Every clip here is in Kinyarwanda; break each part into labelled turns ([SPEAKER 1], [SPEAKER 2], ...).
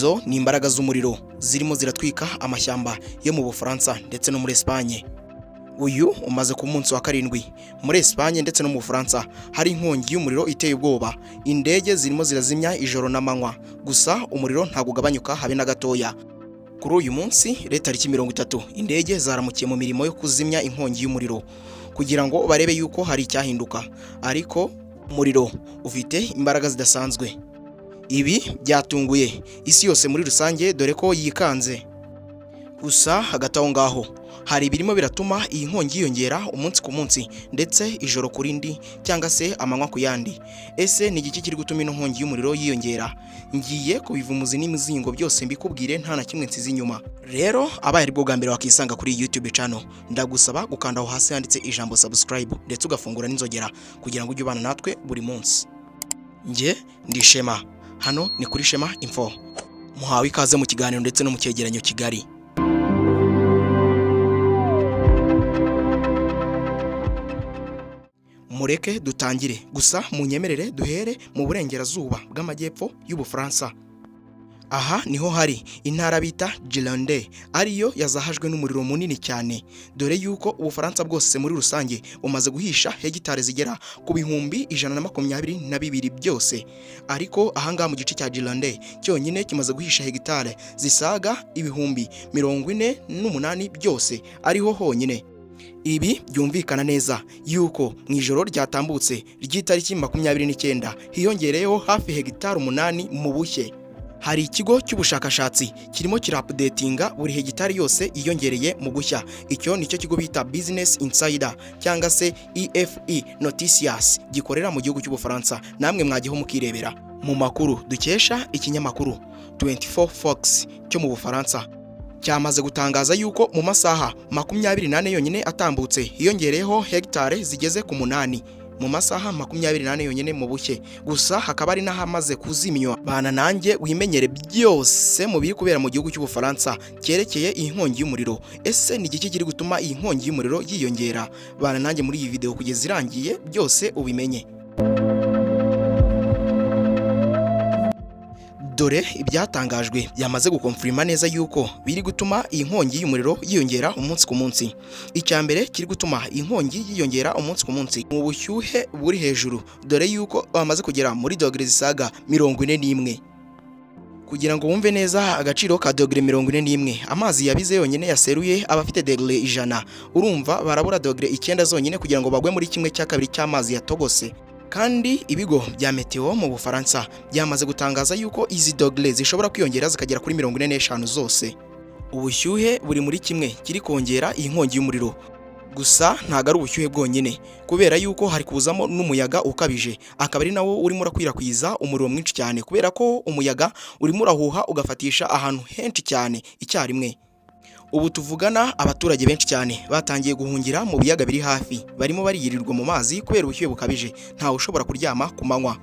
[SPEAKER 1] Izo ni imbaraga z'umuriro zirimo ziratwika amashyamba yo mu Bufaransa ndetse no muri Espagne. Uyu umaze ku munsi wa karindwi muri Espagne ndetse no mu Bufaransa hari inkongi y'umuriro iteye ubwoba. Indege zirimo zirazimya ijoro n'amanywa, gusa umuriro ntabwo ugabanyuka habe na gatoya. Kuri uyu munsi rero, tariki 30, indege zaramukiye mu mirimo yo kuzimya inkongi y'umuriro kugira ngo barebe yuko hari icyahinduka, ariko umuriro ufite imbaraga zidasanzwe. Ibi byatunguye isi yose muri rusange, dore ko yikanze. Gusa hagati aho ngaho hari ibirimo biratuma iyi nkongi yiyongera umunsi ku munsi, ndetse ijoro ku rindi cyangwa se amanywa ku yandi. Ese ni igiki kiri gutuma ino nkongi y'umuriro yiyongera? Ngiye kubivumuzi n'imizingo byose mbikubwire, nta na kimwe nsize inyuma. Rero abaye aribwo bwa mbere wakisanga kuri YouTube channel, ndagusaba gukanda aho hasi handitse ijambo subscribe, ndetse ugafungura n'inzogera kugira ngo ujye ubana natwe buri munsi. Njye ndi Shema, hano ni kuri Shema Info. Muhawe ikaze mu kiganiro ndetse no mu cyegeranyo Kigali. Mureke dutangire, gusa munyemerere duhere mu burengerazuba bw'amajyepfo y'Ubufaransa. Aha niho hari intara bita Gironde, ariyo yazahajwe n'umuriro munini cyane, dore yuko Ubufaransa bwose muri rusange bumaze guhisha hegitari zigera ku 122,000 byose, ariko ahangaha mu gice cya Gironde cyonyine kimaze guhisha hegitari zisaga 48,000 byose, ariho honyine. Ibi byumvikana neza yuko mu ijoro ryatambutse ry'itariki 29 hiyongereyeho hafi hegitari 8 mu bushye. Hari ikigo cy'ubushakashatsi kirimo kiraupdatinga buri hegitari yose yiyongereye mu gushya. Icyo nicyo kigo bita Business Insider cyangwa se EFE Noticias, gikorera mu gihugu cy'Ubufaransa. Namwe mwajyaho mukirebera. Mu makuru dukesha ikinyamakuru 24 Fox cyo mu Bufaransa, cyamaze gutangaza yuko mu masaha 24 yonyine atambutse hiyongereyeho hegitari zigeze ku 8, mu masaha 24 yonyine mu bushye. Gusa hakaba ari n'ahamaze kuzimywa. Bana nanjye wimenyere byose mu biri kubera mu gihugu cy'Ubufaransa cyerekeye iyi nkongi y'umuriro. Ese ni igiki kiri gutuma iyi nkongi y'umuriro yiyongera? Bana nanjye muri iyi video kugeza irangiye, byose ubimenye. Dore ibyatangajwe byamaze guconfirma neza yuko biri gutuma iyi nkongi y'umuriro yiyongera umunsi ku munsi. Icya mbere kiri gutuma iyi nkongi yiyongera umunsi ku munsi mu bushyuhe buri hejuru, dore yuko bamaze kugera muri dogere zisaga 41. Kugira ngo wumve neza agaciro ka dogere 41, amazi yabize yonyine yaseruye aba afite dogere 100. Urumva barabura dogere 9 zonyine kugira ngo bagwe muri 1/2 cy'amazi yatogose. Kandi ibigo bya meteo mu Bufaransa byamaze gutangaza yuko izi dogere zishobora kwiyongera zikagera kuri 45 zose. Ubushyuhe buri muri kimwe kiri kongera iyi nkongi y'umuriro. Gusa ntabwo ari ubushyuhe bwonyine, kubera yuko hari kuzamo n'umuyaga ukabije, akaba ari nawo urimo urakwirakwiza umuriro mwinshi cyane, kubera ko umuyaga urimo urahuha ugafatisha ahantu henshi cyane icyarimwe. Ubu tuvugana abaturage benshi cyane batangiye guhungira mu biyaga biri hafi, barimo bariyirirwa mu mazi kubera ubushyuhe bukabije, ntawe ushobora kuryama ku manywa.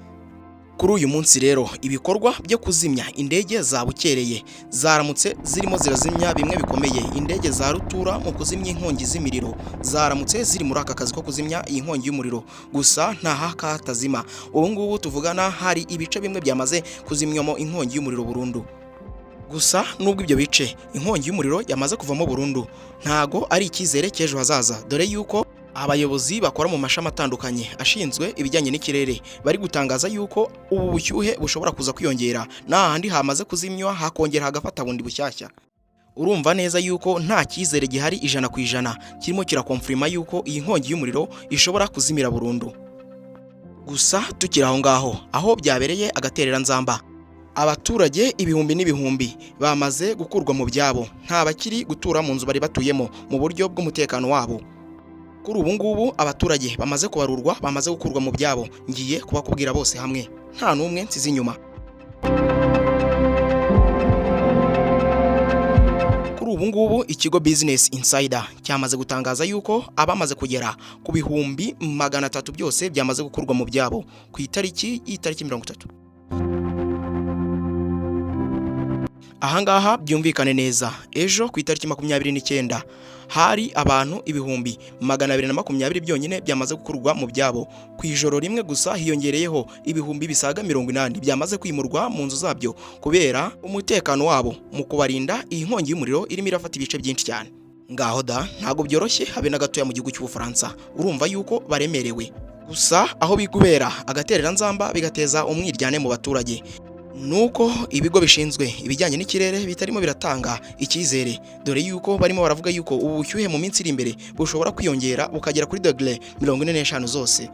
[SPEAKER 1] Kuri uyu munsi rero ibikorwa byo kuzimya, indege zabukereye zaramutse zirimo zirazimya bimwe bikomeye. Indege za rutura mu kuzimya inkongi z'imiriro zaramutse ziri muri aka kazi ko kuzimya iyi nkongi y'umuriro, gusa nta haka hatazima. Ubu ngubu tuvugana hari ibice bimwe byamaze kuzimywamo inkongi y'umuriro burundu. Gusa nubwo ibyo bice inkongi y'umuriro yamaze kuvamo burundu, ntago ari icyizere cy'ejo hazaza, dore yuko abayobozi bakora mu mashami atandukanye ashinzwe ibijyanye n'ikirere bari gutangaza yuko ubu bushyuhe bushobora kuza kwiyongera, n'ahandi hamaze kuzimywa hakongera hagafata bundi bushyashya. Urumva neza yuko nta cyizere gihari 100% kirimo kiraconfirma yuko iyi nkongi y'umuriro ishobora kuzimira burundu. Gusa tukiri aho ngaho, aho byabereye agatereranzamba, abaturage ibihumbi n'ibihumbi bamaze gukurwa mu byabo, nta bakiri gutura mu nzu bari batuyemo mu buryo bw'umutekano wabo. Kuri ubu ngubu abaturage bamaze kubarurwa bamaze gukurwa mu byabo, ngiye kubakubwira bose hamwe, nta n'umwe nsize inyuma. Kuri ubu ngubu ikigo Business Insider cyamaze gutangaza yuko abamaze kugera ku 300,000 byose byamaze gukurwa mu byabo ku itariki y'itariki 30. Ahangaha byumvikane neza, ejo ku itariki 29 hari abantu 220,000 byonyine byamaze gukurwa mu byabo. Ku ijoro rimwe gusa hiyongereyeho ibihumbi bisaga 80 byamaze kwimurwa mu nzu zabyo kubera umutekano wabo, mu kubarinda iyi nkongi y'umuriro irimo irafata ibice byinshi cyane. Ngaho da, ntabwo byoroshye habe na gatoya mu gihugu cy'Ubufaransa. Urumva yuko baremerewe gusa aho bigubera agatereranzamba bigateza umwiryane mu baturage, nuko ibigo bishinzwe ibijyanye n'ikirere bitarimo biratanga icyizere, dore yuko barimo baravuga yuko ubu bushyuhe mu minsi iri imbere bushobora kwiyongera bukagera kuri dogere 45 zose.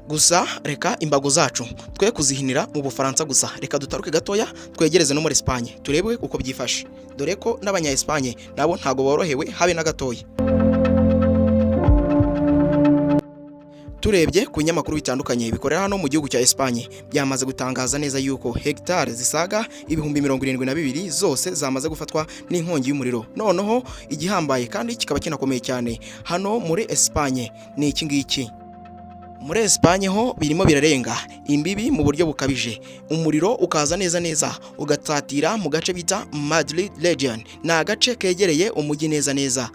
[SPEAKER 1] Gusa reka imbago zacu twe kuzihinira mu Bufaransa gusa, reka dutaruke gatoya twegereze no muri Espagne turebe uko byifashe, dore ko n'abanya Espagne nabo ntago borohewe habe na gatoya. Turebye ku binyamakuru bitandukanye bikorera hano mu gihugu cya Espagne, byamaze gutangaza neza yuko hegitari zisaga 72,000 zose zamaze gufatwa n'inkongi y'umuriro. Noneho igihambaye kandi kikaba kinakomeye cyane hano muri Espagne ni iki ngiki. Muri Espagne ho birimo birarenga imbibi mu buryo bukabije, umuriro ukaza neza neza ugatatira mu gace bita Madrid Region, ni agace kegereye umujyi neza neza.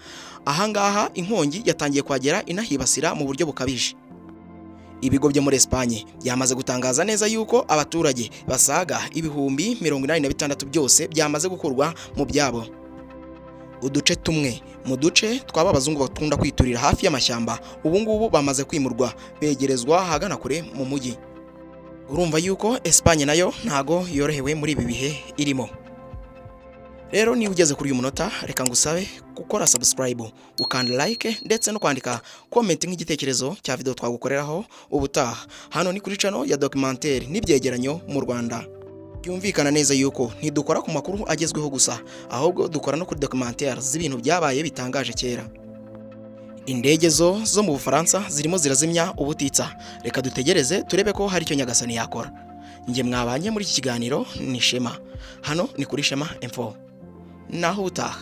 [SPEAKER 1] Ahangaha inkongi yatangiye kuhagera inahibasira mu buryo bukabije. Ibigo byo muri Espagne byamaze gutangaza neza yuko abaturage basaga 86,000 byose byamaze gukurwa mu byabo. Uduce tumwe mu duce twaba abazungu bakunda kwiturira hafi y'amashyamba ubu ngubu bamaze kwimurwa begerezwa ahagana kure mu mujyi. Urumva yuko Espagne nayo ntago yorohewe muri ibi bihe irimo. Rero niba ugeze kuri uyu munota, reka ngusabe gukora subscribe, ukanda like ndetse no kwandika comment nk'igitekerezo cya video twagukoreraho ubutaha. Hano ni kuri channel ya documentaire n'ibyegeranyo mu Rwanda. Byumvikana neza yuko ntidukora ku makuru agezweho gusa, ahubwo dukora no kuri documentaire z'ibintu byabaye bitangaje kera. Indege zo mu Bufaransa zirimo zirazimya ubutitsa. Reka dutegereze turebe ko hari icyo Nyagasani yakora. Njye mwabanye muri iki kiganiro ni Shema, hano ni kuri Shema Info. Naho ubutaha.